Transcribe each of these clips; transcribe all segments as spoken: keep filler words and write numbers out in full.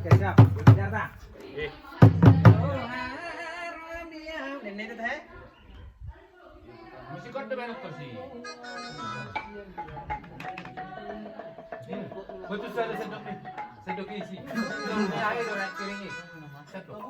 Siap, siap. Nene itu teh. Musik kau depan apa sih? Betul, saya ada sendok nih. Sendok isi. Ini air, orang piring ini. Sendok.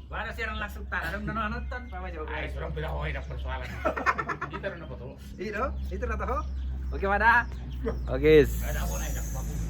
Mana siaran langsung, tak ada nonton, apa aja. Ai, surang pira hoi, ada persoalan. Kita ada apa tuh? Itu, itu ada tahu. Oke, mana? Oke. Ada apa nih?